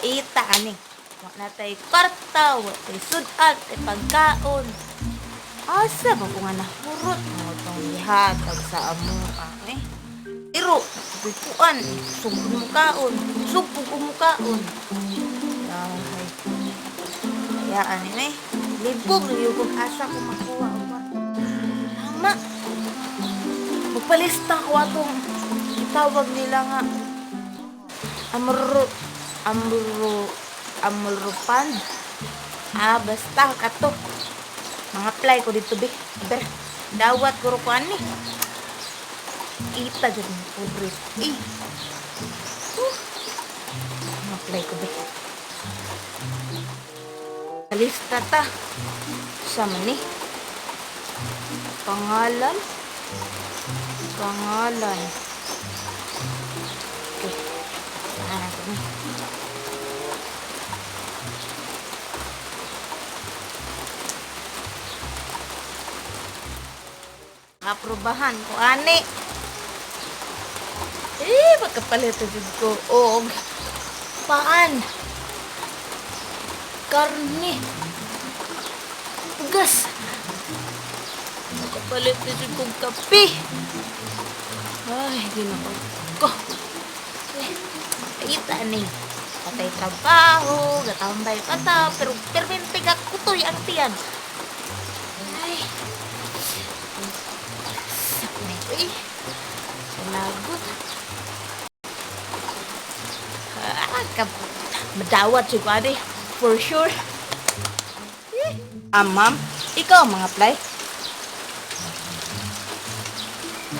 Ita ani. Wa na tay kwarta, wa tay sudan, tay pagkaon. Asa ba ko nga nahurot mo tong gihatag sa amo ah, eh? Pero, kuan, sugpog mo kaon, sugpog ko mo kaon. Ay, hayaan eh. Libog na yung kung asa ko makuha og kwarta. Tama. Magpalista ko atong tawag nila nga Amro Amro Amropan. Ah, basta kato. Mga apply ko dito be. Ber, dawat ko ro ko ani. Ita jud mo pobre. Eh. Mga apply ko be. Lista ta. Sa man ni. Pangalan. Pangalan. Okay. Saan ko ni? Aprobahan ko ani. Eh, makapalit na jud ko og paan. Karne. Bugas. Makapalit na jud kog kape. Ay, Ginoo ko. Eh, kita ni. Patay trabaho, gatambay pa ta, pero permente ka kutoy ang tiyan. Ay. Sakit eh. Lagot. Ah, madawat siya ko, ate. For sure. Eh. Ah, ma'am, ikaw ang mga apply.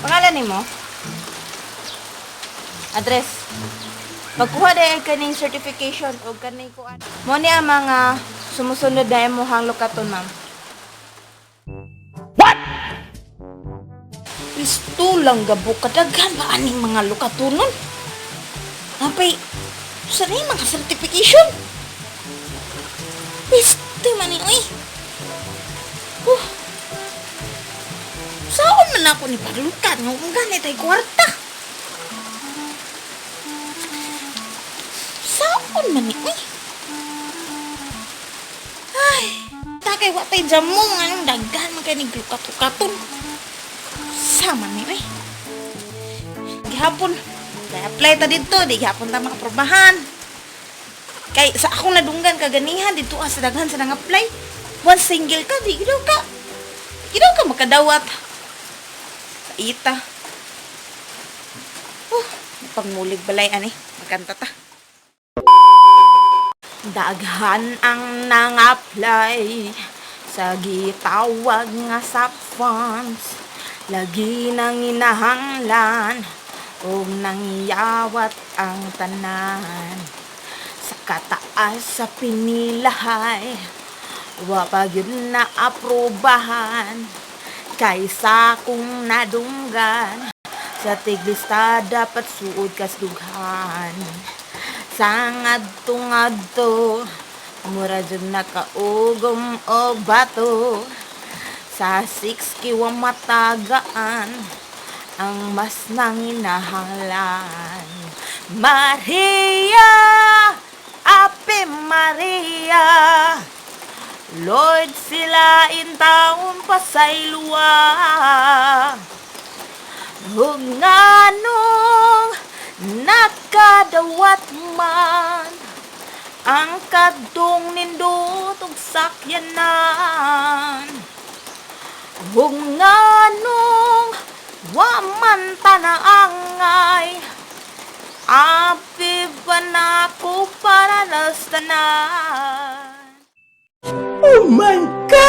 Pangalan ni mo? Address. Pagkuha dahil kaning certification o kaning kuan. Mo ni ang mga sumusunod na imuhang lokaton, ma'am. What? Pisto lang gabo kadaghan ba aning mga lokatonon? Napay sa ni mga certification? Pisto man ni oy. Saon man ako ni paglukat nga kung ganit ay kwarta. Saon man ni oy. Ay, takay wa tay jamong anong daghan man kay ni lukat-lukaton. Sama ni oy. Gihapon, kay apply ta dito, di gihapon ta makaprobahan. Kay sa akong nadunggan kaganihan dito sa daghan sa nang-apply. One single ka, di daw ka. Di daw ka makadawat. Sa ita. Pangmulig balay ani, magkanta ta. Daghan ang nang-apply sa gitawag nga sa funds. Lagi nang inahanglan ug nangiyawat ang tanan. Sa kataas sa pinilahay, wa pa gyud na aprobahan. Kaysa kung nadunggan sa tiglista dapat suod kas dughan. Sa ngadto-ngadto, mura jud nakaugom og bato. Sa 6 kiwa matagaan ang mas nanginahanglan. Maria, Ave Maria, Lord sila in taon pasaylua. Ug nganong nakadawat man ang kadtong nindot og sakyanan. Ug nganong wa man tanaangay, api pa nako para nas tanan. Oh my God!